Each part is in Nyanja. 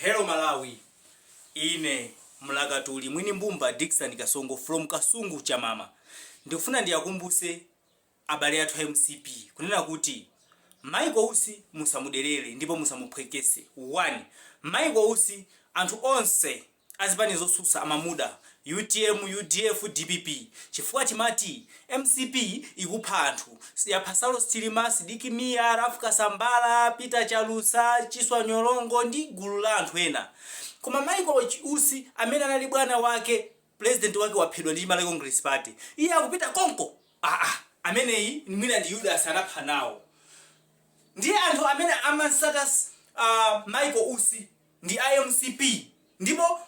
Hello Malawi, ine mlakatuli mwini mbumba Dickson Kasongo from Kasungu Chamama. Ndikufuna ndiyakumbuse abale athu a MCP kunena kuti Michael Usi musamuderere ndipo musamuphwekese. 1 Michael Usi, anthu onse azipani zosusa amamuda, UTM, UDF, DPP, chifukwa timati MCP ikupha anthu. Yapha Saulos Chilima, Sidik Mia, Ralph Kasambara, Peter Chalusa, Chiswa Nyirongo ndi gulu la anthu ena. Koma Michael Usi, amene anali bwana wake, president wake waphedwa ndi Malawi Congress Party, iye akupita konko? Aa, ameneyi mwina ndi Yudas, anapha nawo. Ndiye anthu amene amansata Michael Usi ndi iMCP, ndipo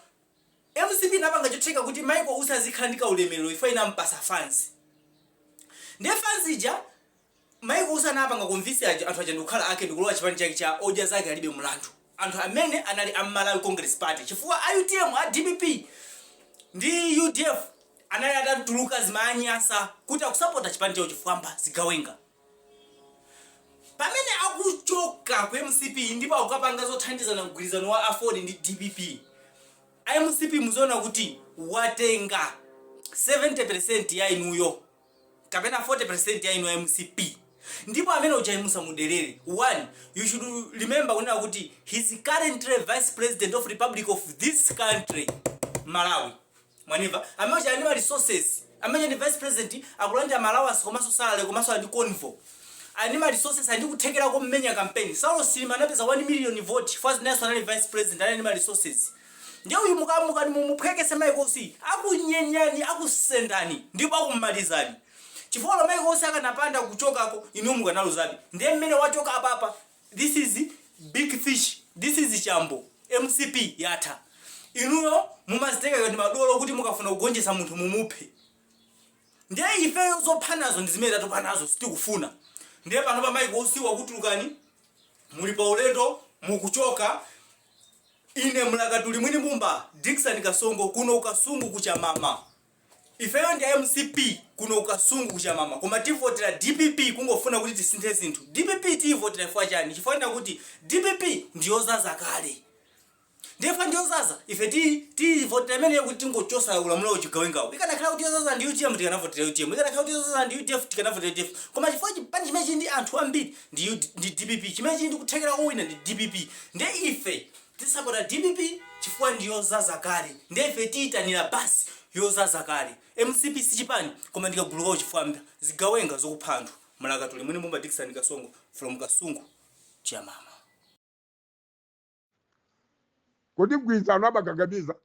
MCP inapanga chotheka kuti Michael Usi azikhala ndi kaulemerero ifo inampasa fans. Ndiye fans ija Michael Usi anapanga convince aja anthu aja ndikukhala ake, ndikulowa chipani chake cha Odya Zake Alibe Mlandu, anthu amene anali a Malawi Congress Party, chifukwa a UTM, a DPP ndi UDF anali atatuluka, zimanyasa kuti akusapota chipani chawo chifwamba, zigawenga. Pamene akuchoka ku MCP ndipo akukapanga zothandizana mgwirizano wa AFORD ndi DPP, MCP muziona kuti watenga 70% ya inuyo kapena 40% ya inu ya MCP, ndipo amene uja musamuderere. One, you should remember kunena kuti he's currently vice president of Republic of this country, Malawi. Mwanimva? Amene uja ali ndi ma resources. Amene ndi vice president akulandira ma allowance komanso salary komanso ali ndi convoy, ali ndi ma resources, ali ndi kuthekera kommenya campaign. Saulos Chilima anapeza 1 million vote chifukwa nayenso anali vice president, anali ndi ma resources. Ndiye uyu mukamukani mumuphwekese Michael Usi, akunyenyani, akusendani ndipo akumalizani, chifukwa lo Michael Usi akanapanda kuchokako, inu mukanaluzabe. Ndiye mmene wachoka apapa, this is big fish, this is chambo. MCP yatha. Inuyo mumazitenga ngati madolo kuti mukafuna kugonjetsa munthu mumuphe. Ndiye ifeyo zophanazo ndi zimene tatopa nazo, sitikufuna. Ndiye pano pa Michael Usi wakutulukani, muli pa ulendo, mukuchoka. Ine mlakatuli mwini mbumba Dickson Kasongo kuno kuKasungu kuChamama. Ifeyo ndi MCP kuno kuKasungu kuChamama, koma tivotera DPP kungofuna kuti tisinthe zinthu. DPP tiyivotera chifukwa chani? Chifukwa kuti DPP ndiyozaza kale. Ndiye ndiyozaza, ife tiyivotera imeneyo kuti tingochosa ulamuliro uchigawengawo. Ikanakhala kuti yozaza ndi UTM, tikanavotera UTM. Ikanakhala kuti yozaza ndi UDF, tikanavotera UDF. Koma chifukwa chipani chimene chili ndi anthu ambiri ndi DPP, chimene chili ndi kuthekera kowina ndi DPP, ndiye ife tisapota DPP chifukwa ndiyozaza kale. Ndiye ife tiyitanira basi yozaza kale. MCP sichipani koma ndikagulu kawo chifwamba, zigawenga zokupha anthu. Mlakatuli mwini mbumba Dickson Kasongo from Kasungu Chamama. Kodi mgwirizano amakakamiza?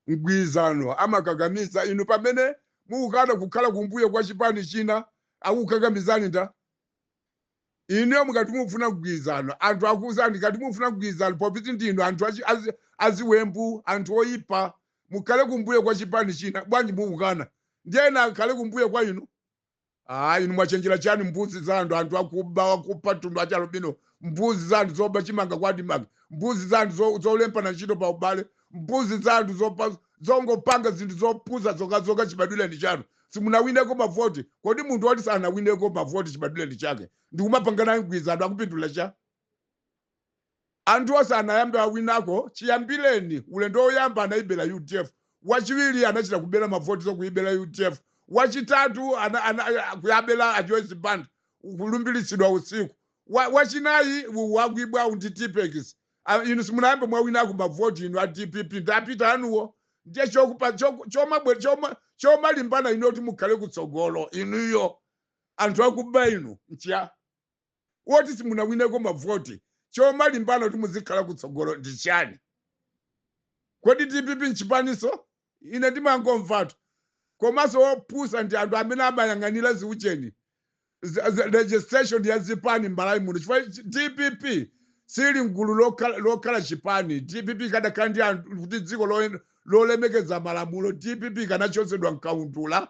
Mgwirizano amakakamiza? Inu pamene mukukana kukhala kumbuyo kwa chipani china, akukakamizani nda inuyo? Mukati mufuna mgwirizano, anthu akuuzani kati mufuna mgwirizano, popiti ndinu anthu aziwembu, anthu oyipa, mukhale kumbuyo kwa chipani china. Bwanji mukukana? Ndiye ena akhale kumbuyo kwa inu? Ah, inu mwachenjera chani? Mbuzi za anthu, anthu akuba, wakupha tundu achalubino, mbuzi za anthu zoba chimanga kwa ADMARC, mbuzi za anthu zolempana ntchito pa ubale, mbuzi za anthu zongopanga zinthu zopusa zokazoka. Chibadwireni chanu simunawineko mavoti. Kodi munthu woti sanawineko mavoti chibadwireni chake ndikumapangana mgwirizano, akupindula cha? Anthu onse anayambe awinako chiyambireni ulendo woyamba anayibera UDF, wachiwiri anachita kubera mavoti zokuyibera UDF, wachitatu kuyabera a Joyce Banda, kulumbiritsidwa usiku, wachinayi wakwibwa ndi Tipex. Inu simunayambe mwawinako mavoti, inu a DPP ndapita anuwo. Ndiye chomalimbana inu kuti mukhale kutsogolo, inuyo anthu akuba inu, nchiya woti simunawineko mavoti, chomalimbana kuti muzikhala kutsogolo ndi chani? Kodi DPP nchipaniso? Ine ndimangomvatu. Komanso opusa ndi anthu amene amayang'anira ziucheni, registration ya zipani m'Malawi muno, chifukwa DPP sili mgulu lokhala chipani. DPP ikadakhala ndi anthu kuti dziko lolemekeza malamulo, DPP ikanachotsedwa mkaundula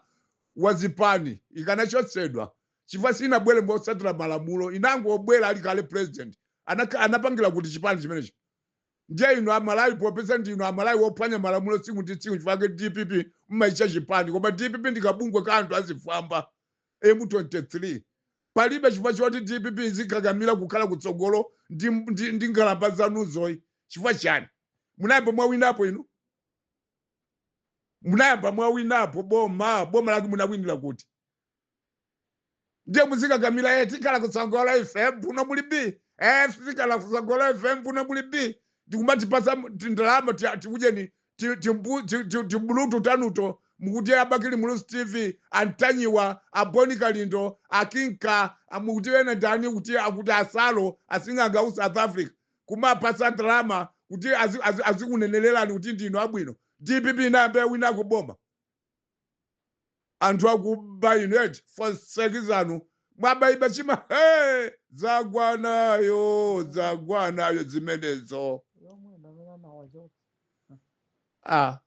wa zipani, ikanachotsedwa chifukwa sinabwere motsatira malamulo, inangobwera ali kale president. Anapangira kuti chipani chimenechi? Ndiye inu Amalawi, popeza ndinu Amalawi wophwanya malamulo tsiku ndi tsiku, chifukwa DPP mmayicha chipani, koma DPP ndikabungwe ka anthu azifwamba M23. Palibe chifukwa choti DPP izikakamira kukhala kutsogolo ndi nkhalamba zanuzoyi. Chifukwa chani? Munayamba mwawinapo inu? Munayamba mwawinapo boma? Boma lake munawinira kuti? Ndiye muzikakamira, tikhala kutsogolo ife, mphuno muli b, tikhala kutsogolo ife, mphuno muli b, ndikumatipasa tindalama tikujeni tibulutu tanuto. Mukuti a Bakili Muluzi TV, antanyiwa, aboni Kalindo, akinka, mukuti ena ndani, kuti akuti asalo asing'anga ku South Africa, kumapasa ndalama kuti azikunenererani kuti ndinu abwino. DPP inayamba yawinako boma? Anthu akuba inu eti, foseki zanu mwabayiba chima. Hey, zagwanayo, zagwanayo zimenezo. Yomwe ndamene anawachotsa. Ah.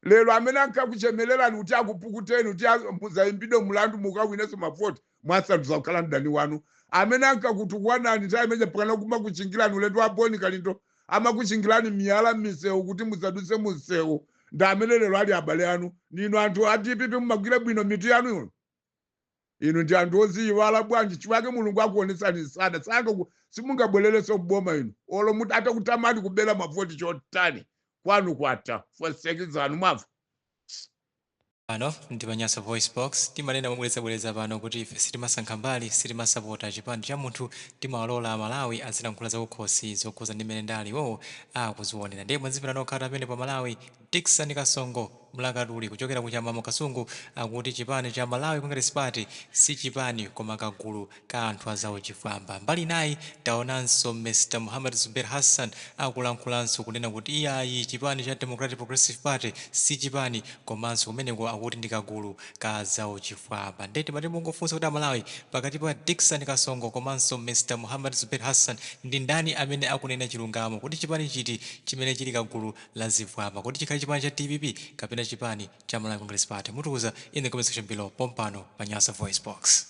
Lero amene ankakuchemererani kuti akupukuteni kuti muzayimbidwe mulandu, mukawinenso mavoti, mwasanduza kukhala mdani wanu. Amene ankakutukwanani nthawi imene pakana kumakuchingirani ulendo wa Boni Kalindo, amakuchingirani miyala m'misewu kuti musadutse munsewu, ndi amene lero ali abale anu. Ninu anthu a DPP, mumagwira bwino mitu yanu. Inu ndi anthu oziyiwala bwanji? Chiwake Mulungu akuonetsani sana sanga simungabwererenso mboma inu, olo muti atakutamani kubera mavoti chotani, kwanu kwata. Foseki zanu, mwamva? Pano ndi pa Nyasa Voice Box. Timanena mobwerezabwereza pano kuti ife sitimasankha mbali, sitimasapota chipani cha munthu. Timawalola Amalawi azilankhula zakukhosi zokhuza ndi mmene ndale iwowo akuzionera. Ndiye mwadzimvera nokha pamene pa Malawi, Dickson Kasongo Mlakatuli kuchokera ku Chamamo Kasungu akuti chipani cha Malawi Congress Party si chipani koma kagulu ka anthu azauchifwamba. Mbali inayi taonanso Mr Muhammad Zubair Hassan akulankhulanso kunena kuti iyayi, chipani cha Democratic Progressive Party si chipani komanso kumeneko akuti ndi kagulu ka zauchifwamba. Ndiye timati mungofunsa kuti Amalawi, pakati pa Dickson Kasongo komanso Mr Muhammad Zubair Hassan, ndi ndani amene akunena chilungamo? Kuti chipani chiti chimene chili kagulu la zifwamba? Kuti chikhale chipani cha DPP kapena chipani cha Malawi Congress Party? Mutiuza in the comment section below pompano pa Nyasa Voice Box.